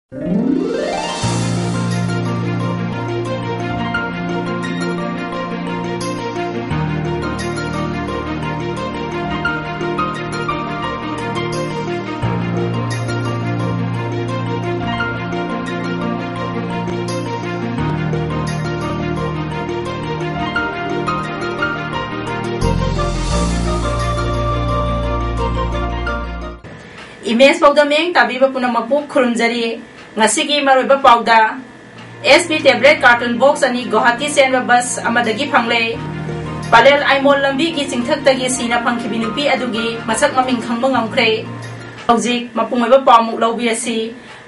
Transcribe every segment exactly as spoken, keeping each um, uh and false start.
Image ꯄꯥꯎꯗꯝ ꯃꯤꯠꯌꯦꯡ ꯇꯥꯕꯤꯕ ꯄꯨꯝꯅꯃꯛꯄꯨ ꯈꯨꯔꯨꯝꯖꯔꯤ꯫ ꯉꯁꯤꯒꯤ ꯃꯔꯨꯑꯣꯏꯕ ꯄꯥꯎꯗ, S P tablet carton box ꯑꯅꯤ ꯒꯨꯋꯥꯍꯥꯇꯤ ꯆꯦꯟꯕ ꯕꯁ ꯑꯃꯗꯒꯤ ꯐꯪꯂꯦ꯫ ꯄꯂꯦꯜ ꯑꯥꯏꯃꯣꯜ ꯂꯝꯕꯤꯒꯤ ꯆꯤꯡꯊꯛꯇꯒꯤ ꯁꯤꯅ ꯐꯪꯈꯤꯕꯤ ꯅꯨꯄꯤ ꯑꯗꯨꯒꯤ ꯃꯁꯛ ꯃꯃꯤꯡ ꯈꯪꯕ ꯉꯝꯈ꯭ꯔꯦ꯫ ꯍꯧꯖꯤꯛ ꯃꯄꯨꯡ ꯑꯣꯏꯕ ꯄꯥꯎꯃꯨꯛ ꯂꯧꯕꯤꯔꯁꯤ꯫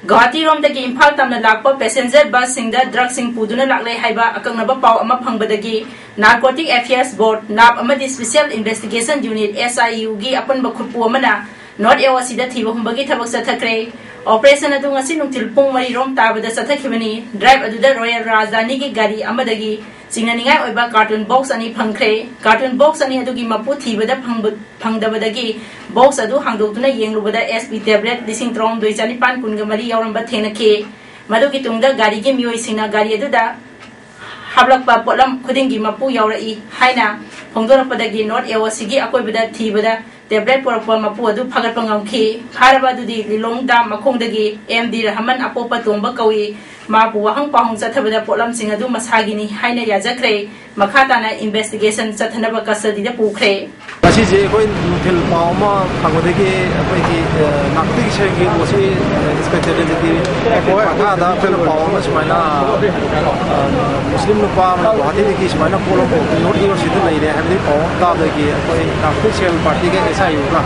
ꯒꯨꯋꯥꯍꯥꯇꯤꯔꯣꯝꯗꯒꯤ ꯏꯝꯐꯥꯜ ꯇꯝꯅ ꯂꯥꯛꯄ ꯄꯦꯁꯦꯟꯖꯔ ꯕꯁꯁꯤꯡꯗ ꯗ꯭ꯔꯒꯁꯤꯡ ꯄꯨꯗꯨꯅ ꯂꯥꯛꯂꯦ ꯍꯥꯏꯕ ꯑꯀꯛꯅꯕ ꯄꯥꯎ ꯑꯃ ꯐꯪꯕꯗꯒꯤ ꯅꯥꯔꯀꯣꯇꯤꯛ ꯑꯦꯐꯤꯌꯔꯁ ꯕꯣꯔꯗ, ꯅꯥꯞ, ꯑꯃꯗꯤ ꯁ꯭ꯄꯦꯁꯤꯌꯦꯜ ꯏꯟꯚꯦꯁꯇꯤꯒꯦꯁꯟ ꯌꯨꯅꯤꯠ, ꯑꯦꯁ ꯑꯥꯏ ꯌꯨꯒꯤ ꯑꯄꯨꯟꯕ ꯈꯨꯠꯄꯨ ꯑꯃꯅ ꯅꯣꯔꯠ ꯑꯦ ꯑꯣ ꯁꯤꯗ ꯊꯤꯕ ꯍꯨꯝꯕꯒꯤ ꯊꯕꯛ ꯆꯠꯊꯈ꯭ꯔꯦ꯫ ꯑꯣꯄꯔꯦꯁꯟ ꯑꯗꯨ ꯉꯁꯤ ꯅꯨꯡꯊꯤꯜ ꯄꯨꯡ ꯃꯔꯤ ꯔꯣꯝ ꯇꯥꯕꯗ ꯆꯠꯊꯈꯤꯕꯅꯤ꯫ ꯗ꯭ꯔꯥꯏꯚ ꯑꯗꯨꯗ ꯔꯣꯌꯦꯜ ꯔꯥꯖꯙꯥꯅꯤꯒꯤ ꯒꯥꯔꯤ ꯑꯃꯗꯒꯤ ꯆꯤꯡꯅꯅꯤꯡꯉꯥꯏ ꯑꯣꯏꯕ ꯀꯥꯔꯇꯨꯟ ꯕꯣꯛꯁ ꯑꯅꯤ ꯐꯪꯈ꯭ꯔꯦ꯫ ꯀꯥꯔꯇꯨꯟ ꯕꯣꯛꯁ ꯑꯅꯤ ꯑꯗꯨꯒꯤ ꯃꯄꯨ ꯊꯤꯕꯗ ꯐꯪꯕ-, ꯐꯪꯗꯕꯗꯒꯤ ꯕꯣꯛꯁ ꯑꯗꯨ ꯍꯥꯡꯗꯣꯛꯇꯨꯅ ꯌꯦꯡꯂꯨꯕꯗ ꯑꯦꯁ ꯄꯤ ꯇꯦꯕ꯭ꯂꯦꯠ ꯂꯤꯁꯤꯡ ꯇꯔꯥꯍꯨꯝꯗꯣꯏ ꯆꯅꯤꯄꯥꯟ ꯀꯨꯟꯒ ꯃꯔꯤ ꯌꯥꯎꯔꯝꯕ ꯊꯦꯡꯅꯈꯤ꯫ ꯃꯗꯨꯒꯤ ꯇꯨꯡꯗ ꯒꯥꯔꯤꯒꯤ ꯃꯤꯑꯣꯏꯁꯤꯡꯅ ꯒꯥꯔꯤ ꯑꯗꯨꯗ ꯍꯥꯞꯂꯛꯄ ꯄꯣꯠꯂꯝ ꯈꯨꯗꯤꯡꯒꯤ ꯃꯄꯨ ꯌꯥꯎꯔꯛꯏ ꯍꯥꯏꯅ ꯐꯣꯡꯗꯣꯔꯛꯄꯗꯒꯤ ꯅꯣꯔꯠ ꯑꯦ ꯑꯣ ꯁꯤꯒꯤ ꯑꯀꯣꯏꯕꯗ ꯊꯤꯕꯗ ꯇꯦꯕ꯭ꯂꯦꯠ ꯄꯨꯔꯛꯄ ꯃꯄꯨ ꯑꯗꯨ ꯐꯥꯒꯠꯄ ꯉꯝꯈꯤ꯫ ꯐꯥꯔꯕ ꯑꯗꯨꯗꯤ ꯂꯤꯂꯣꯡ ꯗꯥꯝ ꯃꯈꯣꯡꯗꯒꯤ ꯑꯦꯝ ꯗꯤ ꯔꯍꯃꯟ ꯑꯄꯣꯛꯄ ꯇꯣꯝꯕ ꯀꯧꯏ꯫ ꯃꯥꯕꯨ ꯋꯥꯍꯪ ꯄꯥꯎꯍꯪ ꯆꯠꯊꯕꯗ ꯄꯣꯠꯂꯝꯁꯤꯡ ꯑꯗꯨ ꯃꯁꯥꯒꯤꯅꯤ ꯍꯥꯏꯅ ꯌꯥꯖꯈ꯭ꯔꯦ꯫ ꯃꯈꯥ ꯇꯥꯅ ꯏꯟꯚꯦꯁꯇꯤꯒꯦꯁꯟ ꯆꯠꯊꯅꯕ ꯀꯁꯇꯗꯤꯗ ꯄꯨꯈ꯭ꯔꯦ꯫ ꯉꯁꯤꯁꯦ ꯑꯩꯈꯣꯏ ꯅꯨꯡꯊꯤꯜ ꯄꯥꯎ ꯑꯃ ꯐꯪꯕꯗꯒꯤ ꯑꯩꯈꯣꯏꯒꯤ, ꯑ, ꯅꯥꯔꯀꯣꯇꯤꯛ ꯁꯦꯜꯒꯤ ꯑꯣ ꯁꯤ ꯏꯟꯁꯄꯦꯛꯇꯔ ꯗꯦꯖꯤꯠꯀꯤ ꯃꯈꯥꯗ ꯑꯩꯈꯣꯏꯅ ꯄꯥꯎ ꯑꯃ ꯁꯨꯃꯥꯏꯅ, ꯑ, ꯃꯨꯁꯂꯤꯝ ꯅꯨꯄꯥ ꯑꯃꯅ ꯒꯨꯋꯥꯍꯥꯇꯤꯗꯒꯤ ꯁꯨꯃꯥꯏꯅ ꯄꯣꯠ ꯑꯃ ꯄꯨꯔꯛꯇꯨꯅ ꯅꯣꯔꯠ ꯏꯌꯣꯔꯁꯤꯗ ꯂꯩꯔꯦ ꯍꯥꯏꯕꯒꯤ ꯄꯥꯎ ꯑꯃ ꯇꯥꯕꯗꯒꯤ ꯑꯩꯈꯣꯏ ꯅꯥꯔꯀꯣꯇꯤꯛ ꯁꯦꯜ ꯄꯥꯔꯇꯤꯒ ꯑꯦꯁ ꯑꯥꯏ ꯌꯨꯒ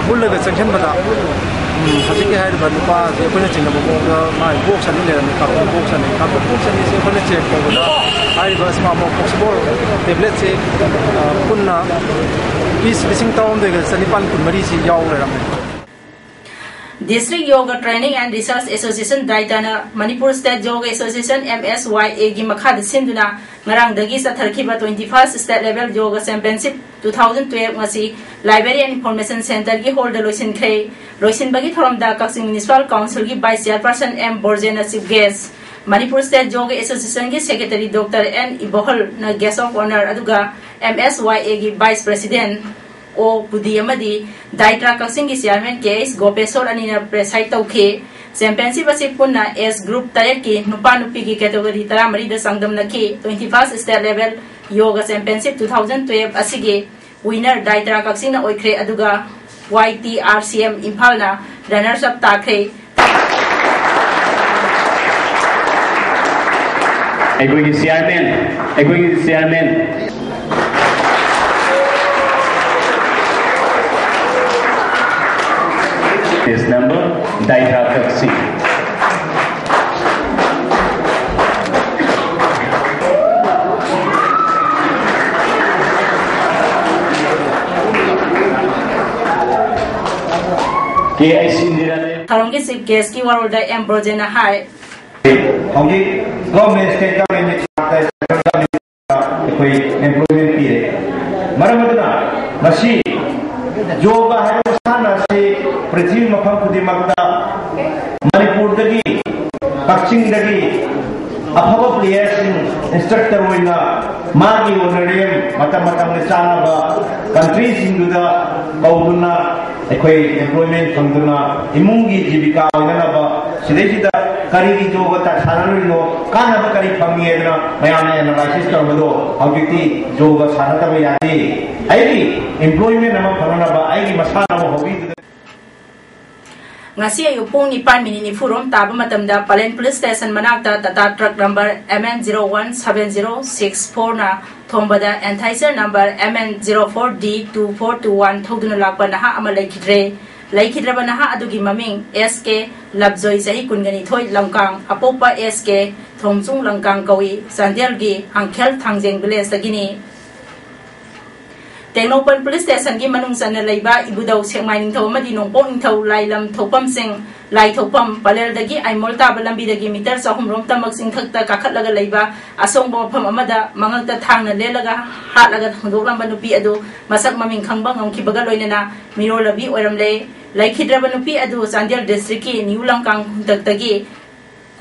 ꯄꯨꯜꯂꯒ ꯆꯪꯁꯤꯟꯕꯗ, ꯎꯝ, ꯍꯧꯖꯤꯛꯀꯤ ꯍꯥꯏꯔꯤꯕ ꯅꯨꯄꯥꯁꯦ ꯑꯩꯈꯣꯏꯅ ꯆꯤꯡꯅꯕ ꯃꯑꯣꯡꯗ ꯃꯥꯒꯤ ꯕꯣꯛꯁ ꯑꯅꯤ ꯂꯩꯔꯝꯃꯤ, ꯀꯥꯔꯇꯨꯟ ꯕꯣꯛꯁ ꯑꯅꯤ꯫ ꯀꯥꯔꯇꯨꯟ ꯕꯣꯛꯁ ꯑꯅꯤꯁꯦ ꯑꯩꯈꯣꯏꯅ ꯆꯦꯛ ꯇꯧꯕꯗ ꯍꯥꯏꯔꯤꯕ ꯁ꯭ꯃꯥꯔꯠ ꯐꯣꯟ ꯄꯣꯛꯁꯤꯕꯣꯜ ꯇꯦꯕ꯭ꯂꯦꯠꯁꯦ, ꯑ, ꯄꯨꯟꯅ ꯄꯤꯁ ꯂꯤꯁꯤꯡ ꯇꯔꯥꯍꯨꯝꯗꯣꯏꯒ ꯆꯅꯤꯄꯥꯟ ꯀꯨꯟꯃꯔꯤꯁꯤ ꯌꯥꯎ ꯂꯩꯔꯝꯃꯦ꯫ District Yoga Training and Research Association, ꯗꯥꯏꯇꯥꯅ Manipur state yoga association, M S Y ꯑꯦꯒꯤ ꯃꯈꯥꯗ ꯁꯤꯟꯗꯨꯅ ꯉꯔꯥꯡꯗꯒꯤ ꯆꯠꯊꯔꯛꯈꯤꯕ twenty first State Level Yoga Championship two thousand twelve ꯉꯁꯤ Library and Information Centreꯒꯤ hallꯗ ꯂꯣꯏꯁꯤꯟꯈ꯭ꯔꯦ꯫ ꯂꯣꯏꯁꯤꯟꯕꯒꯤ ꯊꯧꯔꯝꯗ ꯀꯛꯆꯤꯡ Municipal Councilꯒꯤ Vice Chairperson M ꯕꯣꯔꯖꯦꯟꯅ chief guest, Manipur State Yoga Associationꯒꯤ Secretary Doctor N ꯏꯕꯣꯍꯜꯅ guest of honour, ꯑꯗꯨꯒ M S Y Aꯒꯤ Vice President ꯑꯣ ꯄꯨꯗꯤ ꯑꯃꯗꯤ ꯗꯥꯏꯇ꯭ꯔꯥ ꯀꯛꯆꯤꯡꯒꯤ Chairman K H ꯒꯣꯄꯦꯁꯣꯔ ꯑꯅꯤꯅ preside ꯇꯧꯈꯤ꯫ Championship ꯑꯁꯤ ꯄꯨꯟꯅ age group ꯇꯔꯦꯠꯀꯤ ꯅꯨꯄꯥ ꯅꯨꯄꯤꯒꯤ category ꯇꯔꯥꯃꯔꯤꯗ ꯆꯥꯡꯗꯝꯅꯈꯤ꯫ Twenty first State Level Yoga Championship two thousand twelve ꯑꯁꯤꯒꯤ winner ꯗꯥꯏꯇ꯭ꯔꯥ ꯀꯛꯆꯤꯡꯅ ꯑꯣꯏꯈ꯭ꯔꯦ, ꯑꯗꯨꯒ Y T R C M ꯏꯝꯐꯥꯜꯅ runners up ꯇꯥꯈ꯭ꯔꯦ꯫ ꯑꯩꯈꯣꯏꯒꯤ Chairman, ꯑꯩꯈꯣꯏꯒꯤ Chairman, case number ꯗꯥꯏꯇ꯭ꯔꯥ ꯀꯛꯆꯤꯡ꯫ K H ꯏꯟꯗꯤꯔꯥ ꯊꯧꯔꯝꯒꯤ chief guestꯀꯤ ꯋꯥꯔꯣꯜꯗ M ꯕ꯭ꯔꯣꯖꯦꯟꯅ ꯍꯥꯏ꯫ ꯍꯧꯖꯤꯛ government, state government, central government ꯑꯩꯈꯣꯏ employment ꯄꯤꯔꯦ꯫ ꯃꯔꯝ ꯑꯗꯨꯅ ꯃꯁꯤ ꯌꯣꯒꯥ ꯍꯥꯏꯕ ꯃꯁꯥꯟꯅ ꯑꯁꯤ ꯄ꯭ꯔꯤꯊꯤꯕꯤ ꯃꯐꯝ ꯈꯨꯗꯤꯡꯃꯛꯇ ꯃꯅꯤꯄꯨꯔꯗꯒꯤ, ꯀꯛꯆꯤꯡꯗꯒꯤ ꯑꯐꯕ playerꯁꯤꯡ instructor ꯑꯣꯏꯅ ꯃꯥꯒꯤ honorarium ꯃꯇꯝ ꯃꯇꯝꯒꯤ ꯆꯥꯅꯕ countryꯁꯤꯡꯗꯨꯗ ꯀꯧꯗꯨꯅ ꯑꯩꯈꯣꯏ employment ꯐꯪꯗꯨꯅ ꯏꯃꯨꯡꯒꯤ ꯖꯤꯕꯤꯀꯥ ꯑꯣꯏꯅꯅꯕ ꯁꯤꯗꯩꯁꯤꯗ ꯀꯔꯤꯒꯤ ꯌꯣꯒ ꯇ-, ꯁꯥꯟꯅꯔꯨꯔꯤꯅꯣ, ꯀꯥꯟꯅꯕ ꯀꯔꯤ ꯐꯪꯉꯤ ꯍꯥꯏꯗꯅ ꯃꯌꯥꯝꯅ analysis ꯇꯧꯔꯝꯕꯗꯣ ꯍꯧꯖꯤꯛꯇꯤ ꯌꯣꯒ ꯁꯥꯟꯅꯗꯕ ꯌꯥꯗꯦ꯫ ꯑꯩꯒꯤ employment ꯑꯃ ꯐꯪꯅꯅꯕ ꯑꯩꯒꯤ ꯃꯁꯥꯟꯅ ꯑꯃ hobbyꯗꯨꯗ ꯉꯁꯤ ꯑꯌꯨꯛ ꯄꯨꯡ ꯅꯤꯄꯥꯟ ꯃꯤꯅꯤꯠ ꯅꯤꯐꯨ ꯔꯣꯝ ꯇꯥꯕ ꯃꯇꯝꯗ ꯄꯂꯦꯟ police station ꯃꯅꯥꯛꯇ Tata truck number M N zero one seven zero six fourꯅ ꯊꯣꯝꯕꯗ Antheiser number M N zero four D two four two one ꯊꯧꯗꯨꯅ ꯂꯥꯛꯄ ꯅꯍꯥ ꯑꯃ ꯂꯩꯈꯤꯗ꯭ꯔꯦ꯫ ꯂꯩꯈꯤꯗ꯭ꯔꯕ ꯅꯍꯥ ꯑꯗꯨꯒꯤ ꯃꯃꯤꯡ S K ꯂꯞꯖꯣꯏ, ꯆꯍꯤ ꯀꯨꯟꯒ ꯅꯤꯊꯣꯏ, ꯂꯝꯀꯥꯡ, ꯑꯄꯣꯛꯄ S K ꯊꯣꯡꯆꯨꯡ, ꯂꯝꯀꯥꯡ ꯀꯧꯏ, ꯆꯥꯟꯗꯦꯜꯒꯤ ꯍꯥꯡꯈꯦꯜ ꯊꯥꯡꯖꯦꯡ villageꯇꯒꯤꯅꯤ꯫ ꯇꯦꯡꯅꯧꯄꯜ ꯄꯨꯂꯤꯁ ꯁ꯭ꯇꯦꯁꯟꯒꯤ ꯃꯅꯨꯡ ꯆꯟꯅ ꯂꯩꯕ ꯏꯕꯨꯙꯧ ꯁꯦꯛꯃꯥꯏ ꯅꯤꯡꯊꯧ ꯑꯃꯗꯤ ꯅꯣꯡꯄꯣꯛ ꯅꯤꯡꯊꯧ ꯂꯥꯏꯂꯝ ꯊꯣꯛꯐꯝꯁꯤꯡ, ꯂꯥꯏ ꯊꯣꯛꯐꯝ ꯄꯂꯦꯜꯗꯒꯤ ꯑꯥꯏꯃꯣꯜ ꯇꯥꯕ ꯂꯝꯕꯤꯗꯒꯤ ꯃꯤꯇꯔ ꯆꯍꯨꯝ ꯔꯣꯝ ꯇꯃꯛ ꯆꯤꯡꯊꯛꯇ ꯀꯥꯈꯠꯂꯒ ꯂꯩꯕ ꯑꯁꯣꯡꯕ ꯃꯐꯝ ꯑꯃꯗ ꯃꯉꯛꯇ ꯊꯥꯡꯅ ꯂꯦꯜꯂꯒ ꯍꯥꯠꯂꯒ ꯍꯨꯟꯗꯣꯛꯂꯝꯕ ꯅꯨꯄꯤ ꯑꯗꯨ ꯃꯁꯛ ꯃꯃꯤꯡ ꯈꯪꯕ ꯉꯝꯈꯤꯕꯒ ꯂꯣꯏꯅꯅ ꯃꯤꯔꯣꯜꯂꯕꯤ ꯑꯣꯏꯔꯝꯂꯦ꯫ ꯂꯩꯈꯤꯗ꯭ꯔꯕ ꯅꯨꯄꯤ ꯑꯗꯨ ꯆꯥꯟꯗꯦꯜ ꯗꯤꯁꯇ꯭ꯔꯤꯛꯀꯤ ꯅ꯭ꯌꯨ ꯂꯪꯀꯥꯡ ꯈꯨꯟꯇꯛꯇꯒꯤ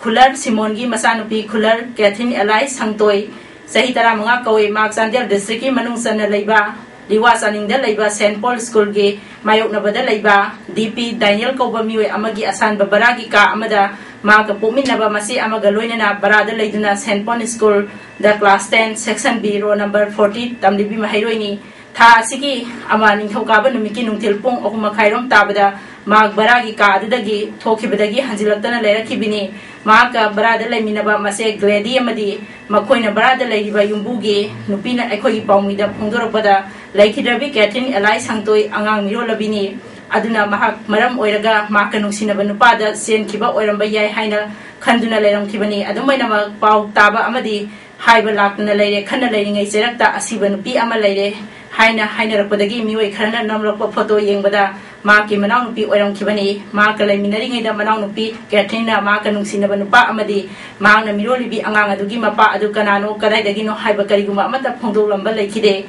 ꯈꯨꯂꯔ ꯁꯤꯃꯣꯟꯒꯤ ꯃꯆꯥꯅꯨꯄꯤ ꯈꯨꯂꯔ ꯀꯦꯊꯤꯟ ꯑꯦꯂꯥꯏ ꯁꯪꯇꯣꯏ, ꯆꯍꯤ ꯇꯔꯥꯃꯉꯥ ꯀꯧꯏ꯫ ꯃꯍꯥꯛ ꯆꯥꯟꯗꯦꯜ ꯗꯤꯁꯇ꯭ꯔꯤꯛꯀꯤ ꯃꯅꯨꯡ ꯆꯟꯅ ꯂꯩꯕ ꯂꯤꯋꯥ ꯆꯥꯅꯤꯡꯗ ꯂꯩꯕ ꯁꯦꯟꯠ ꯄꯣꯜ ꯁ꯭ꯀꯨꯜꯒꯤ ꯃꯥꯌꯣꯛꯅꯕꯗ ꯂꯩꯕ ꯗꯤ ꯄꯤ ꯗꯥꯏꯅꯤꯌꯦꯜ ꯀꯧꯕ ꯃꯤꯑꯣꯏ ꯑꯃꯒꯤ ꯑꯁꯥꯟꯕ ꯕꯔꯥꯒꯤ ꯀꯥ ꯑꯃꯗ ꯃꯍꯥꯛꯀ ꯄꯣꯛꯃꯤꯟꯅꯕ ꯃꯆꯦ ꯑꯃꯒ ꯂꯣꯏꯅꯅ ꯕꯔꯥꯗ ꯂꯩꯗꯨꯅ ꯁꯦꯟꯠ ꯄꯣꯜ ꯁ꯭ꯀꯨꯜꯗ class ten, section B, roll number forty ꯇꯝꯂꯤꯕꯤ ꯃꯍꯩꯔꯣꯏꯅꯤ꯫ ꯊꯥ ꯑꯁꯤꯒꯤ ꯑꯃ ꯅꯤꯡꯊꯧꯀꯥꯕ ꯅꯨꯃꯤꯠꯀꯤ ꯅꯨꯡꯊꯤꯜ ꯄꯨꯡ ꯑꯍꯨꯝ ꯃꯈꯥꯏꯔꯣꯝ ꯇꯥꯕꯗ ꯃꯍꯥꯛ ꯕꯔꯥꯒꯤ ꯀꯥ ꯑꯗꯨꯗꯒꯤ ꯊꯣꯛꯈꯤꯕꯗꯒꯤ ꯍꯟꯖꯤꯜꯂꯛꯇꯅ ꯂꯩꯔꯛꯈꯤꯕꯅꯤ꯫ ꯃꯍꯥꯛꯀ ꯕꯔꯥꯗ ꯂꯩꯃꯤꯟꯅꯕ ꯃꯆꯦ ꯒ꯭ꯂꯦꯗꯤ ꯑꯃꯗꯤ ꯃꯈꯣꯏꯅ ꯕꯔꯥꯗ ꯂꯩꯔꯤꯕ ꯌꯨꯝꯕꯨꯒꯤ ꯅꯨꯄꯤꯅ ꯑꯩꯈꯣꯏꯒꯤ ꯄꯥꯎꯃꯤꯗ ꯐꯣꯡꯗꯣꯔꯛꯄꯗ ꯂꯩꯈꯤꯗ꯭ꯔꯕꯤ ꯀꯦꯊꯔꯤꯟ ꯑꯦꯂꯥꯏ ꯁꯪꯇꯣꯏ ꯑꯉꯥꯡ ꯃꯤꯔꯣꯜꯂꯕꯤꯅꯤ꯫ ꯑꯗꯨꯅ ꯃꯍꯥꯛ ꯃꯔꯝ ꯑꯣꯏꯔꯒ ꯃꯍꯥꯛꯀ ꯅꯨꯡꯁꯤꯅꯕ ꯅꯨꯄꯥꯗ ꯆꯦꯟꯈꯤꯕ ꯑꯣꯏꯔꯝꯕ ꯌꯥꯏ ꯍꯥꯏꯅ ꯈꯟꯗꯨꯅ ꯂꯩꯔꯝꯈꯤꯕꯅꯤ꯫ ꯑꯗꯨꯝ ꯑꯣꯏꯅꯃꯛ ꯄꯥꯎ ꯇꯥꯕ ꯑꯃꯗꯤ ꯍꯥꯏꯕ ꯂꯥꯛꯇꯨꯅ ꯂꯩꯔꯦ꯫ ꯈꯟꯅ ꯂꯩꯔꯤꯉꯩ ꯆꯩꯔꯛꯇ ꯑꯁꯤꯕ ꯅꯨꯄꯤ ꯑꯃ ꯂꯩꯔꯦ ꯍꯥꯏꯅ ꯍꯥꯏꯅꯔꯛꯄꯗꯒꯤ ꯃꯤꯑꯣꯏ ꯈꯔꯅ ꯅꯝꯂꯛꯄ ꯐꯣꯇꯣ ꯌꯦꯡꯕꯗ ꯃꯍꯥꯛꯀꯤ ꯃꯅꯥꯎꯅꯨꯄꯤ ꯑꯣꯏꯔꯝꯈꯤꯕꯅꯤ꯫ ꯃꯍꯥꯛꯀ ꯂꯩꯃꯤꯟꯅꯔꯤꯉꯩꯗ ꯃꯅꯥꯎꯅꯨꯄꯤ ꯀꯦꯊꯔꯤꯟꯅ ꯃꯍꯥꯛꯀ ꯅꯨꯡꯁꯤꯅꯕ ꯅꯨꯄꯥ ꯑꯃꯗꯤ ꯃꯍꯥꯛꯅ ꯃꯤꯔꯣꯜꯂꯤꯕꯤ ꯑꯉꯥꯡ ꯑꯗꯨꯒꯤ ꯃꯄꯥ ꯑꯗꯨ ꯀꯅꯥꯅꯣ, ꯀꯗꯥꯏꯗꯒꯤꯅꯣ ꯍꯥꯏꯕ ꯀꯔꯤꯒꯨꯝꯕ ꯑꯃꯠꯇ ꯐꯣꯡꯗꯣꯛꯂꯝꯕ ꯂꯩꯈꯤꯗꯦ꯫